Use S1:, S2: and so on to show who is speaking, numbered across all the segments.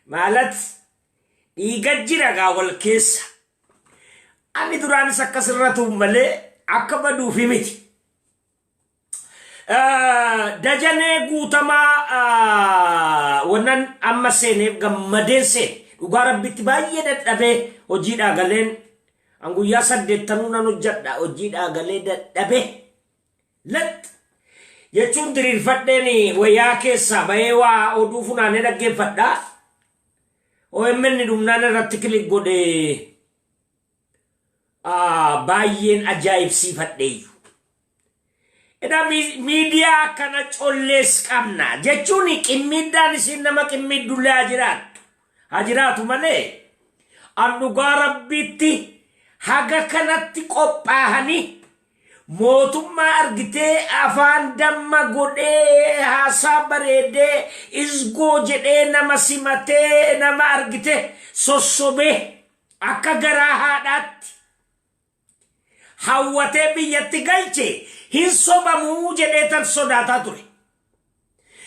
S1: Maalat dhiiga jira gaa wal keessa. Ani duraanis akkas irratuuf malee akka baduufi miti. Dajanee Guutamaa wannan amma seeneef gammadeen seene. Dhugaa Rabbitti baay'ee dadhabee hojiidhaa galeen an guyyaa saddeettanuu nan hojjedha hojiidhaa galee dadhabee lax jechuun diriirfadheen wayyaa keessaa bahee waa oduu funaanee dhaggeeffadha. OMN dhumnaan irratti kilik godhe baay'een ajaa'ibsiifadheeyyu. Edha miidiyaa akkana collees qabna jechuun qimmiiddaan isiin nama qimmiiddullee haa jiraattu. Haa jiraatu malee an dhugaa Rabbiitti haga kanatti qophaahanii mootummaa argitee afaan damma godhee haasaa bareedee izgoo jedhee nama simatee nama argite sossobee akka garaa haadhaatti hawwatee biyyatti galche hin sobamuu jedhee tan sodaataa ture.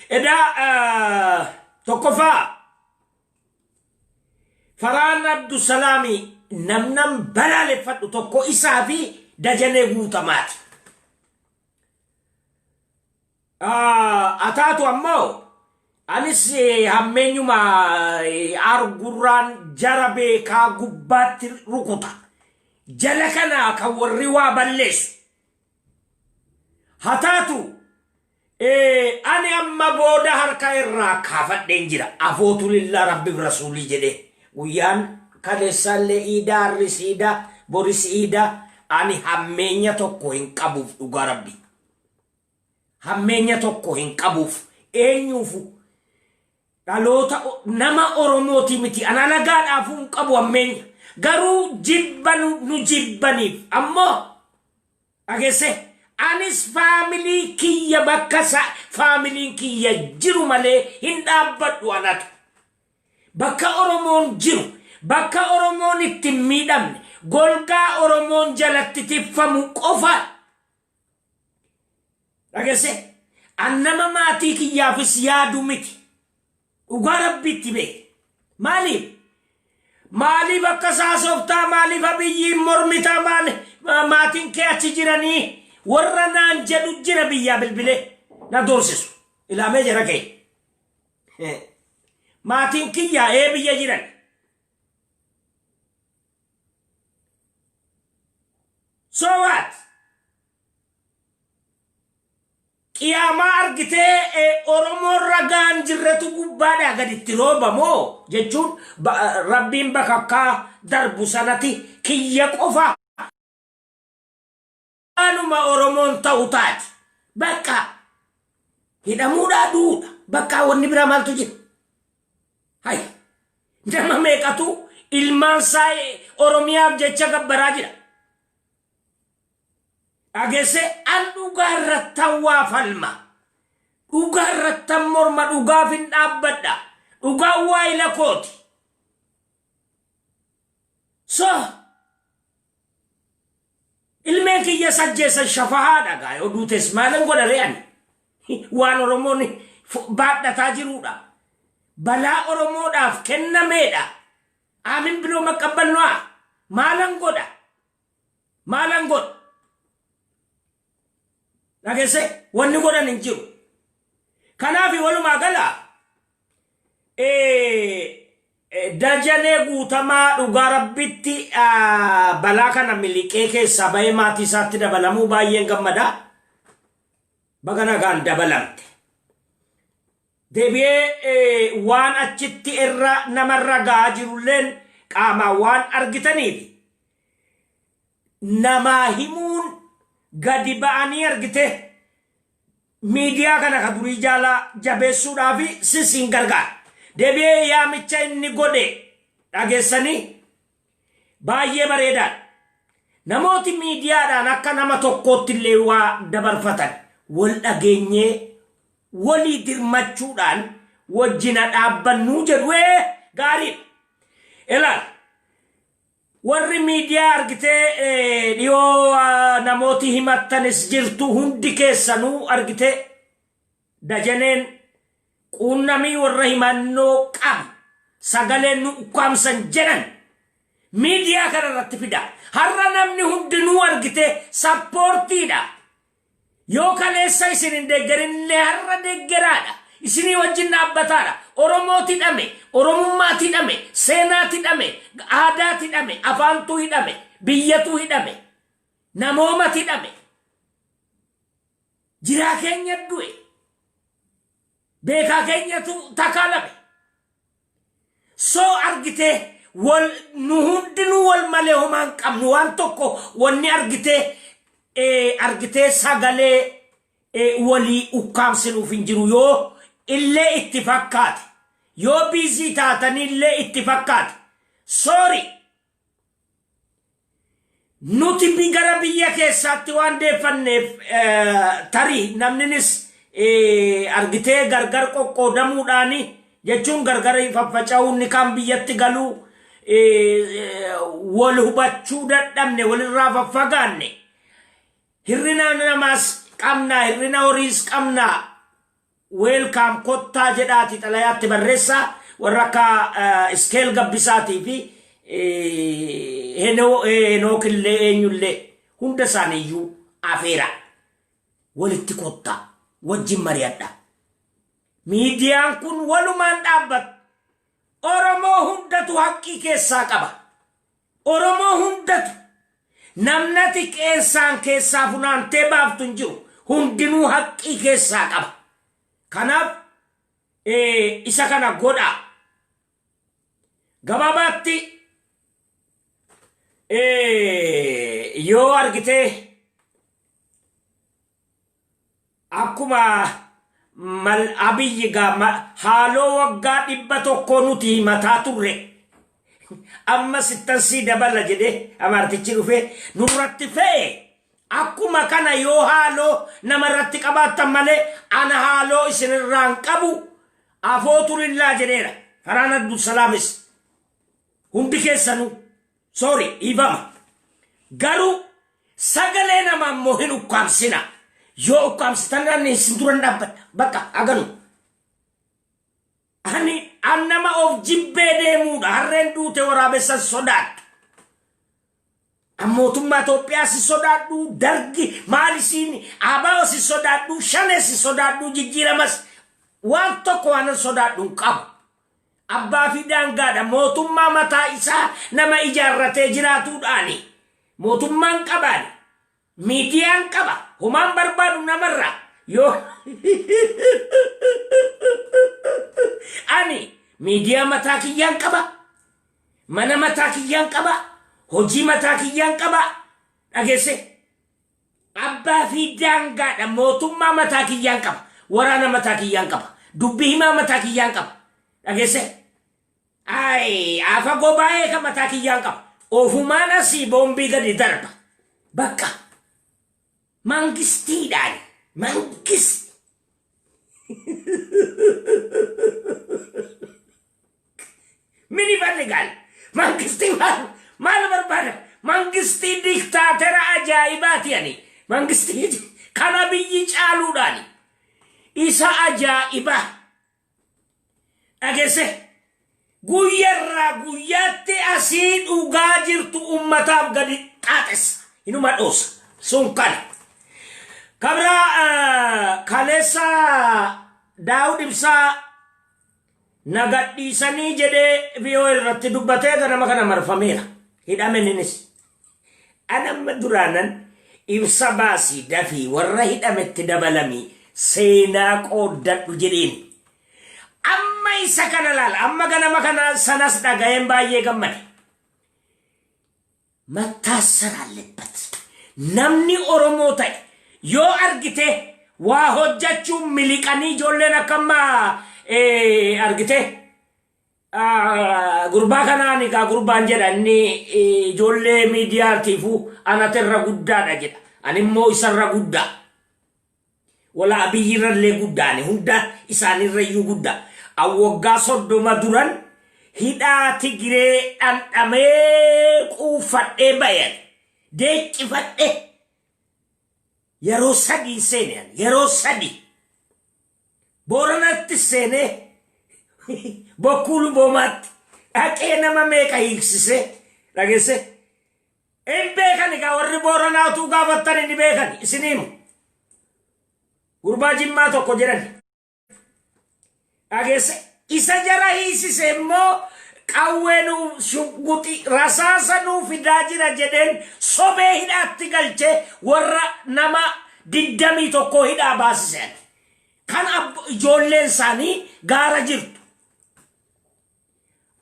S1: Edaa tokkoffaa Faraan Abdusalaami namnan balaaleffadhu tokko isaa fi Dajanee Guutamaati. Ataatu ammoo anis hammeenyuma argurraan jara beekaa gubbaatti rukuta. Jala kana kan warri waa balleessu. Hataatu ani amma booda harka irraa kaafadheen jira. Afootu lillaa rabbiif rasuulii jedhee. Guyyaan kaleessaallee iidaa harris iidaa boris iidaa ani hammeenya tokko hin qabuuf dhugaa rabbi. Hammeenya tokko hin qabuuf eenyuufu dhaloota nama Oromootii miti an alagaadhaafuu hin qabu hammeenya garuu jibba nu jibbaniif ammoo dhageesse anis faamilii kiyya bakka faamiliin kiyya jiru malee hin dhaabbadhu anatu bakka Oromoon jiru bakka Oromoon itti hin miidhamne golgaa Oromoon jalatti tiffamu qofa. Dhagesse an nama maatii kiyyaafis yaadu miti. Dhugaa Rabbiitti beeki. Maaliif? Maaliif akka saasoftaa maaliif Abiyyiin mormitaa maali maatiin kee achi jiranii warra naan jedhu jira biyyaa bilbilee na doorsisu. Ilaamee jara kee. Maatiin kiyyaa ee biyya jiran. So what? Qiyaamaa argitee Oromoon ragaan jirretu gubbaadhaa gaditti rooba moo jechuun Rabbiin bakakkaa darbu sanati kiyya qofa waanuma Oromoon ta'u taati. Bakka hidhamuudhaa du'uudha. Bakka wanni biraa maaltu jira? Hay nama meeqatu ilmaan isaa Oromiyaaf jecha gabbaraa jira. Dhageesse an dhugaa irrattan waa falma. Dhugaa irrattan morma dhugaaf hin dhaabbadha. Dhugaan waayila kooti. So ilmeen kiyya sajjeessan shafahaadha gaa yoo duutes maalan godha ree ani. Waan Oromoon baadhataa jiruudha. Balaa Oromoodhaaf kennameedha. Aamin biloo maqqabbal no'a. Maalan godha? Maalan godha? Dhageesse wanni godhan hin jiru. Kanaaf walumaa gala Dajanee Guutamaa dhugaa Rabbitti balaa kana miliqee keessaa bahee maatii isaatti dabalamuu baay'een gammada. Baga nagaan dabalamte. Deebi'ee waan achitti irra namarra ga'aa jirulleen qaamaan waan argitaniif namaa himuun gadi ba'anii argite miidiyaa kana ka durii jaalaa jabeessuudhaaf sis hin gargaara. Deebi'ee yaamicha inni godhe dhageessanii baay'ee bareedaadha. Namooti miidiyaadhaan akka nama tokkootti illee waa dabarfatan wal dhageenyee walii dirmachuudhaan wajjina dhaabbannuu jedhu ee gaariidha. Ilaal warri miidiyaa argitee dhiyoo namooti himattanis jirtu hundi keessanuu argitee Dajaneen quunnamii warra himannoo qabu. Sagaleen nu ukkaamsan jedhan miidiyaa kana irratti fida. Har'a namni hundinuu argite supportiidha. Yoo kaleessa isin hin deeggarinillee har'a deeggaraadha. Isinii wajjin dhaabbataadha. Oromooti hidhame, Oromummaati hidhame, seenaati hidhame, aadaati hidhame, afaantu hidhame, biyyatu hidhame, namoomati hidhame. Jiraa keenya du'e. Beekaa keenyatu takaalame. So argitee wal nu hundinuu wal malee homaa hin qabnu. Waan tokko wanni argitee argitee sagalee walii ukkaamsinuuf hin jiru. Yoo illee itti fakkaate, yoo busy taatanii illee itti fakkaate, sorry. Nuti gara biyya keessaatti waan deeffanneef, tarii namninis argitee gargar qoqqoodamuudhaani, jechuun gargar faffaca'uun, ni kaan biyyatti galuu, wal hubachuu dadhabne, walirraa faffagaanne. Hirrina namaas qabnaa, hirrina horiis qabnaa. Welcome, kottaa jedhaati xalayaatti barreessaa. Warra akka Iskeel Gabbisaatii fi Henookillee, eenyullee, hunda isaaniiyyuu afeera. Walitti kottaa, wajjin mari'adha. Miidiyaan kun walumaan dhaabbata. Oromoo hundatu haqqii keessaa qaba. Oromoo hundatu, namnati qeensaan keessaa funaantee baaftu hin jiru. Hundinuu haqqii keessaa qaba. Kanaaf isa kana godhaa. Gabaabaatti yoo argitee akkuma mal Abiyyi gaa haaloo waggaa 100 nuti himataa turre, amma sittan sii dabala jedhee amaartichi dhufee nurratti fe'e. Akkuma kana yoo haaloo namarratti qabaattan malee, ana haaloo isinirraan qabu. Afootu lillaa jedheera. Faraan Abdulsalaamis, hundi keessanuu sorry, dhiifama. Garuu sagalee namaa immoo hin ukkaamsina. Yoo ukkaamsitan ani isin duran dhaabbadha. Bakka haganu. Ani an nama of jibbee deemuudha. Harreen duute waraabessan sodaattu. An mootummaa Itoophiyaa si sodaadhu, Dargi maal isiin ABO si sodaadhu, Shane si sodaadhu, jijjiiramas waan tokko waan sodaadhu hin qabu. Abbaa fi daangaadha. Mootummaa mataa isaa nama ijaarratee jiraatuudhaani. Mootummaan qabaani. Miidiyaan qaba. Homaan barbaadu namarraa. Yoo ani miidiyaa mataa kiyyaan qaba. Mana mataa kiyyaan qaba. Hojii mataa kiyyaan qaba. Dhageesse. Abbaa fi daangaadha. Mootummaa mataa kiyyaan qaba. Waraana mataa kiyyaan qaba. Dubbii himaa mataa kiyyaan qaba. Dhageesse. Ay, afa gobaa'ee kan mataa kiyyaan qaba. Ofumaan asii boombii gadi darba. Bakka. Mangistiidhaan. Mangist. ምን ይፈልጋል? Mangistii maal maal barbaada? Mangistii diktaatera ajaa'ibaati ani. Mangistii kana biyyi caaluudhaani. Isa ajaa'ibaa. Dhageesse, guyyarraa guyyaatti asii dhugaa jirtu ummataaf gadi xaaxessa. Inuma dhoosa. Sun kana. Kabraa kaleessa Daawud Ibsaa nagadhiisanii jedhee VOA irratti dubbatee ganama kana marfameera. Hidhame innis. Anamma duraanan ibsa baasii, dafii warra hidhametti dabalamii seenaa qooddadhu jedheen. Amma isa kana laala. Amma ganama kana sanas dhaga'een baay'ee gammade. መታሰር አለበት. Namni Oromoo ta'e yoo argite waa hojjechuun miliqanii, ijoolleen akka ammaa argite gurbaa kanaan egaa gurbaan jedha, inni ijoollee miidiyaatiifuu anatirra guddaadha jedha. Ani immoo isarra guddaa. Wala Abiyyirrallee guddaani, hunda isaanirra iyyuu guddaa. An waggaa 30 duran hidhaa Tigiree dhandhamee quuffadhee bayan. Deeccifadhee yeroo sadii seene, yeroo sadi. Booranatti seenee Bokkuu Luboomaatti dhaqee nama meeqa hiiksisee dhageesse. Hin beekan egaa warri Booranaatuu gaafattan hin beekan isin himu. Gurbaa Jimmaa tokko jedhan. Dhageesse isa jara hiisise immoo qawwee nuu shugguxi rasaasa nuu fidaa jira jedheen sobee hidhaatti galchee warra nama 21 hidhaa baasise. Kan ijoolleen isaanii gaara jirtu.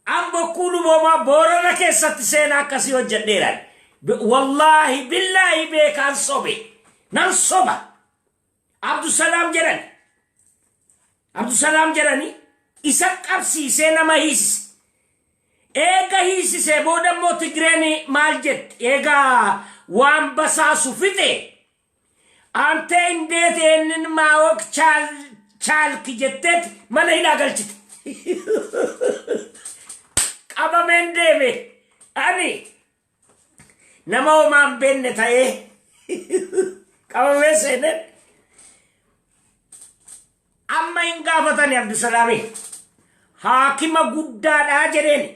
S1: An Bokkuu Luboomaa Boorana keessatti seenaa akkasii hojjedheera. Wallaahi billaahi beekaan sobe. Nan soba. Abdusalaam jedhani. Abdusalaam jedhani isa qabsiisee nama hiisise. Eega hiisisee booda immoo Tigreen maal jetti? Eega waan basaasu fixe. Antee indeet eennin maawok chaalki jetteet mana hidhaa galchite. Qabameen deeme. Ani nama homaa hin beekne ta'ee qabamee seeneen amma hin gaafatani Abdusalaamii. Haakima guddaadhaa jedheen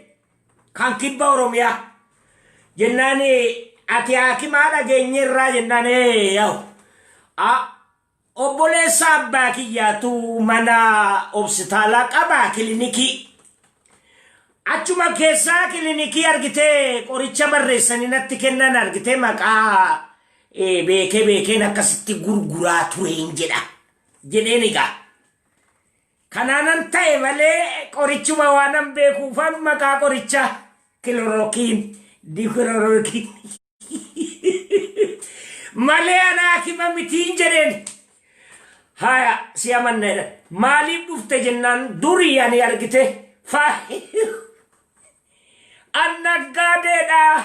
S1: kan kibba Oromiyaa. Jennaan ati haakimaa dhageenyeerraa jennaan ee yaa'u. Obboleessa abbaa kiyyaatu mana hospitaalaa qaba kilinikii. Achuma keessaa kilinikii argitee qoricha barreessanii natti kennan argitee maqaa beekee beekeen akkasitti gurguraa tureen jedha. Jedheen egaa. Kanaanan ta'e malee qorichuma waanan beekuufan maqaa qorichaa kilorookiin dikilorookiin malee ana hakima mitiin jedheen. Haya si amanna jedhan. Maaliif dhufte jennaan durii ani argite faa an naggaadeedha.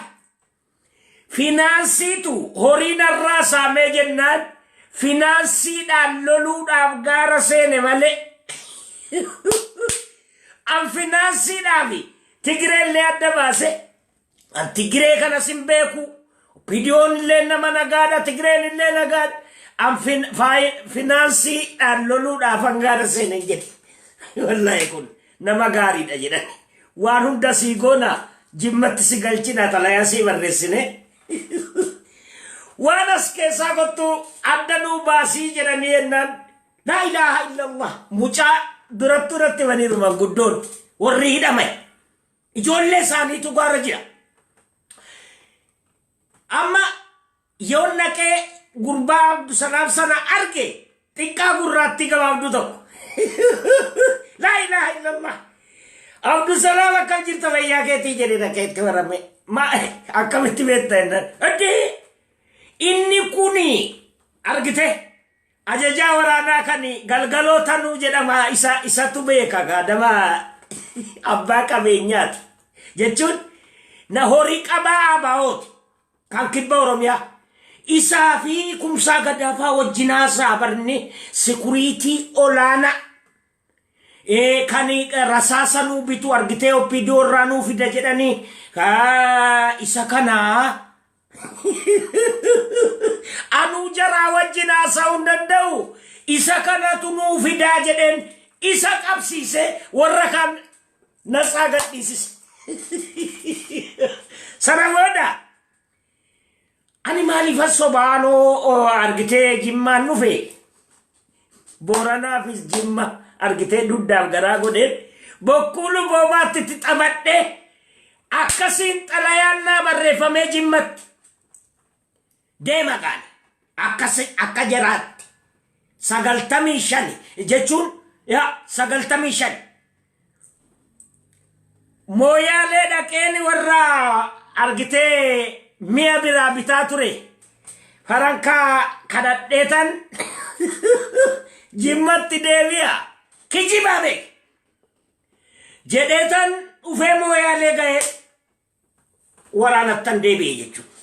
S1: Finaansiitu horii narraa saamee jennaan finaansiidhaan loluudhaaf gaara seene malee. An finaansiidhaaf Tigireellee adda baase. An Tigiree kanas hin beeku. Opidiyoon illee nama nagaadha. Tigireen illee nagaadha. An finaansiidhaan loluudhaaf an gaara seene jedhe. Wallaahi kun nama gaariidha jedhan. Waan hunda sii goona Jimmatti si galchina xalayaa sii barreessine. Waan as keessaa kottu adda nuu baasii jedhanii jennaan laa ilaaha illallah mucaa durattuu natti himaniiru manguddoon warri hidhame. Ijoollee isaaniitu gaara jira. Amma yoon dhaqee gurbaa Abdusalaam sana arge xiqqaa gurraattii gabaabduu tokko. Laa ilaaha illallah. Abdusalaam akkam jirta fayyaa keetii jedhee dhaqee itti warame. Ma akkamitti beekta jennaan. Addee inni kuni argite ajajaa waraanaa kan Galgaloo Tanuu jedhama isa isatu beeka gaadama abbaa qabeenyaati. Jechuun na horii qabaa ABOti kan kibba Oromiyaa. Isaa fi Kumsaa Gadaafaa wajjin haasaa barni sikuriitii olaanaa kan rasaasa nuu bitu argitee OPDO irraa nuu fida jedhanii isa kanaa anuu jaraa wajjin haasa'uu hin danda'u isa kanatu nuu fidaa jedheen isa qabsiise warra kaan natsaa gadhiisise. Sana booda ani maaliifan sobaanoo argitee Jimmaan dhufe Booranaafis Jimma argitee dugdaaf garaa godheen Bokkuu Luboomaatti itti taphadhee akkasiin xalayaan naa barreeffamee Jimmatti deema gaale akkasi akka jaraatti 95 jechuun yaa 95 Mooyaalee dhaqeen warra argitee mi'a biraa bitaa ture farankaa kadhadheetan Jimmatti deebi'a kijibaa beek jedheetan dhufee Mooyaalee ga'ee waraanattan deebi'e jechuudha.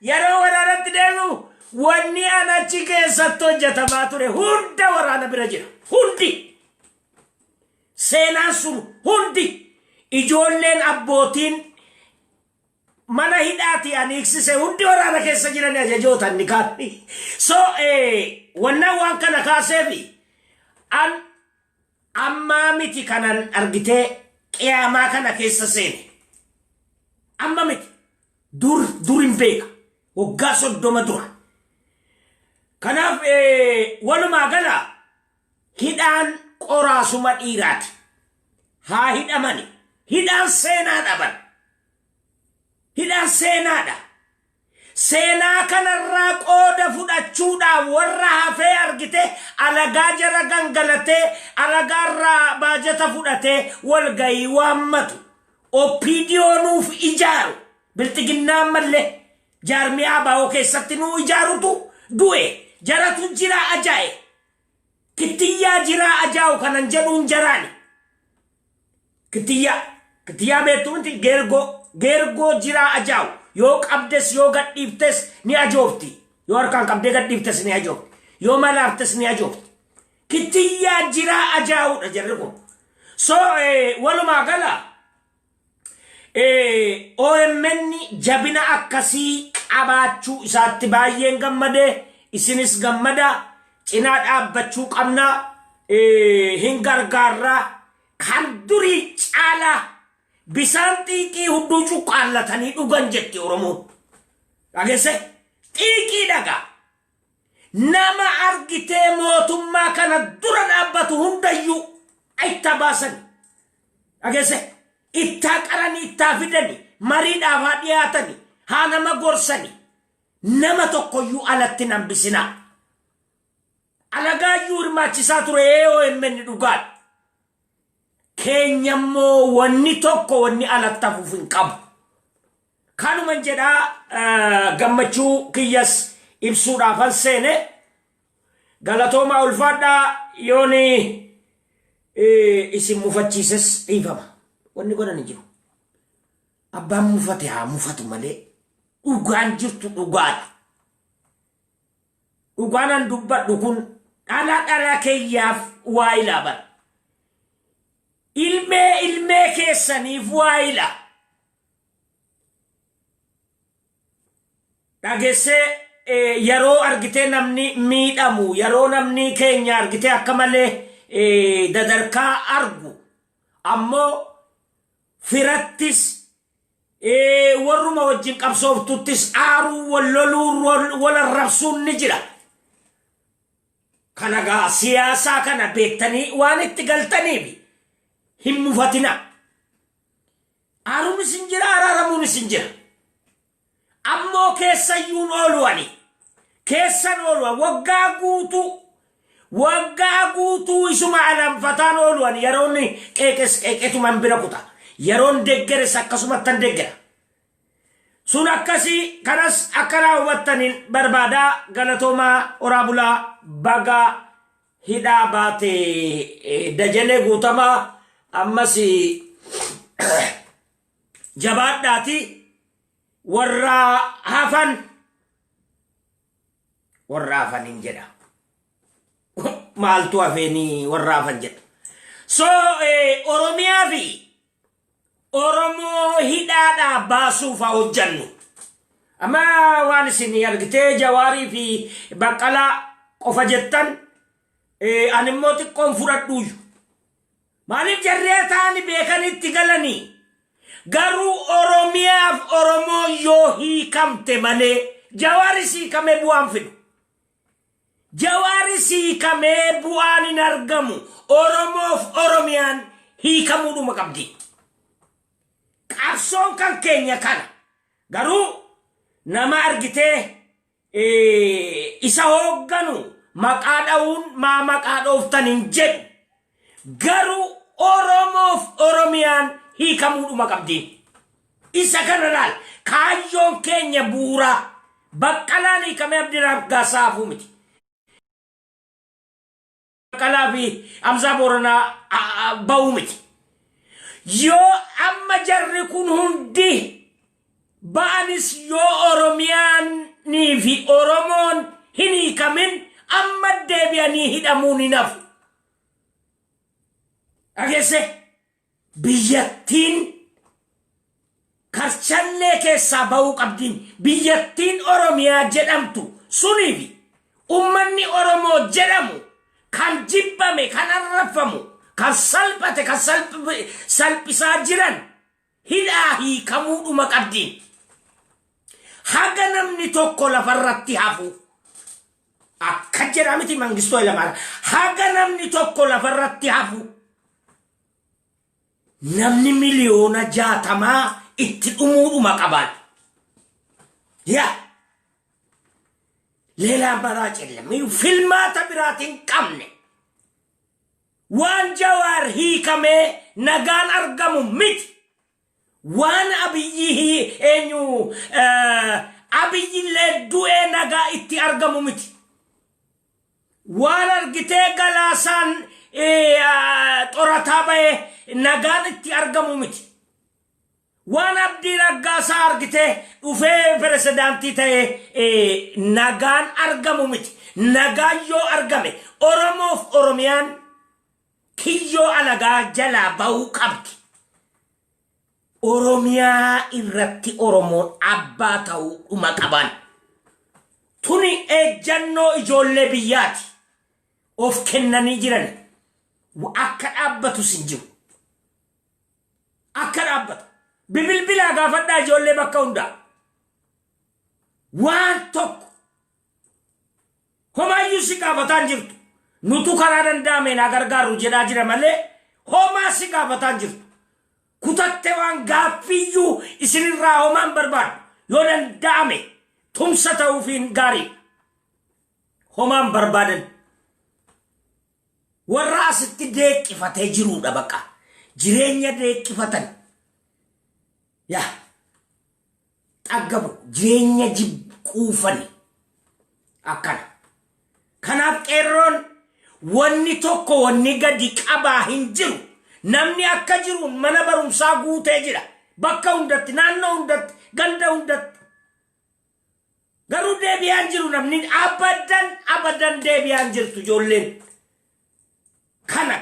S1: Yeroo waraanatti deebi'u wanni an achi keessatti hojjetamaa ture hunda waraana bira jira. Hundi. Seenaan sun hundi ijoolleen abbootiin Mana hidhaati ani hiiksise hundi waraana keessa jiran ajajoota inni kaan. So wannan waan kana kaaseefi an ammaa miti kanan argitee qiyaamaa kana keessa seene. Amma miti. Dur dur hin beeka. Waggaa 30 dura. Kanaaf walumaa gala hidhaan qoraasuma dhiiraati. Haa hidhamani. Hidhaan seenaa dhaban. Hidhaan seenaadha. Seenaa kanarraa qooda fudhachuudhaaf warra hafee argite alagaa jara gangalatee alagaarraa baajata fudhatee walgayii waammatu. OPDO nuuf ijaaru. Bilxiginnaa ammallee jaarmiyaa ABO keessatti nuu ijaarutu du'e. Jaratu jira ajaa'e. Kittiyyaa jiraa ajaa'u kanan jedhuun jaraani. Kittiyyaa. Kittiyyaa beektu miti geergoo. Geergoo jiraa ajaa'u. Yoo qabdes yoo gadhiiftes ni ajoofti. Yoo harkaan qabdee gadhiiftes ni ajoofti. Yoo malaaftes ni ajoofti. Kittiyyaa jiraa ajaa'uudha jarri kun. So walumaa gala OMN jabina akkasii qabaachuu isaatti baay'een gammade isinis gammada cinaa dhaabbachuu qabna hin gargaarra kan durii caalaa bisaan xiiqii hudduu cuqqaallatanii dhugan jetti Oromoon. Dhageesse xiiqii dhagaa nama argitee mootummaa kana dura dhaabbatu hundayyuu itti baasani. Dhageesse ittaa qaranii ittaa fidani mariidhaaf haa dhiyaatani haa nama gorsani nama tokkoyyuu alatti hin hambisinaa. Alagaayyuu hirmaachisaa ture OMN dhugaadha. Keenya immoo wanni tokko wanni alatti hafuuf hin qabu. Kanuman jedhaa gammachuu kiyyas ibsuudhaafan seene. Galatoomaa ulfaadhaa yooni isin mufachiises dhiifama. Wanni godhan hin jiru. Abbaan mufate haa mufatu malee dhugaan jirtu dhugaadha. Dhugaan an dubbadhu kun dhala dhala keeyyaaf waa ilaa bara. Ilmee ilmee keessaniif waa ilaa. Dhageessee yeroo argitee namni miidhamu yeroo namni keenya argitee akka malee dadarkaa argu ammoo firattis warruma wajjin qabsooftuttis aaruu wal loluu wal arrabsuun ni jira. Kana gaa siyaasaa kana beektanii waan itti galtaniif hin mufatina. Aaruunis hin jira, araaramuunis hin jira. Ammoo keessayyuun oolu ani. Keessan oolu waggaa guutuu waggaa guutuu isuma alanfataan oolu ani yeroon qeeqes qeeqetuman bira kuta. Yeroon deggeres akkasumattan deggera. Sun akkasii kanas akkanaa hubattaniin barbaadaa galatoomaa horaa bulaa bagaa hidhaa baate Dajanee Guutamaa ammas jabaadhaati warra hafan warra hafan hin jedha maaltu hafeenii warra hafan jedha so Oromiyaa fi Oromoo hidhaadhaa baasuuf haa hojjannu. Amma waan isin argitee Jawaarii fi Baqqalaa qofa jettan ani immoo xiqqoon fudhadhuuyyu. Maaliif jarree ta'ani beekanii itti galanii? Garuu Oromiyaaf Oromoo yoo hiikamte malee Jawaaris hiikamee bu'aan fidu. Jawaaris hiikamee bu'aan hin argamu. Oromoof Oromiyaan hiikamuudhuma qabdi. Qabsoon kan keenya kana. Garuu nama argitee isa hoogganu maqaa dha'uun maa maqaa dhooftan hin jedhu. Garuu Oromoof Oromiyaan hiikamuudhuma qabdi. Isa kana laal kaayyoon keenya bu'uuraa Baqqalaan hiikamee Abdii Raggaasaa hafuu miti. Baqqalaa fi Hamzaa Booranaa ba'uu miti. Yoo amma jarri kun hundi ba'anis yoo Oromiyaanii fi Oromoon hin hiikamin amma deebi'anii hidhamuun hin hafu. Dhageesse biyyattiin Karchallee keessaa ba'uu qabdiin. Biyyattiin Oromiyaa jedhamtu suniifi ummanni Oromoo jedhamu kan jibbame, kan arrabfamu, kan salphate, kan salphisaa jiran hidhaa hiikamuudhuma qabdiin. Haga namni tokko lafarratti hafu, akka jedha miti Mangistuu Hayilamaariyaam, haga namni tokko lafarratti hafu namni 60,000,000 itti dhumuudhuma qabaan. Yaa ሌላ አማራጭ የለም. Filmaata biraatiin qabne. Waan Jawaar hiikamee nagaan argamu miti. Waan Abiyyi eenyu Abiyyillee du'ee nagaa itti argamu miti. Waan argitee Galaasaan xorataa bahee nagaan itti argamu miti. Waan Abdii Raggaasaa argitee dhufee pirezidaantii ta'ee nagaan argamu miti. Nagaan yoo argame Oromoof Oromiyaan kiyyoo alagaa jalaa bahuu qabdi. Oromiyaa irratti Oromoon abbaa ta'uu dhuma qaban. Tuni ejjannoo ijoollee biyyaati. Of kennanii jiran. Akka dhaabbatus hin jiru. Akka dhaabbatu. Bibilbilaa gaafadhaa ijoollee bakka hundaa. Waan tokko homaayyuu si gaafataa hin jirtu. Nutu karaa danda'ame naa gargaaru jedhaa jira malee homaa si gaafataa hin jirtu. Kutatte waan gaaffiyyuu isinirraa homaan barbaadu. Yoo danda'ame tumsa ta'uufiin gaarii. Homaan barbaadan. Warra asitti deeqqifatee jiruudha bakka. Jireenya deeqqifatan. Yaa xaggabu jireenya jibquufani. Akkana. Kanaaf qeerroon wanni tokko wanni gadi qabaa hin jiru. Namni akka jiru mana barumsaa guutee jira. Bakka hundatti, naannoo hundatti, ganda hundatti. Garuu deebi'aan jiru namni, abadan abadan deebi'aan jirtu ijoolleen. Kana.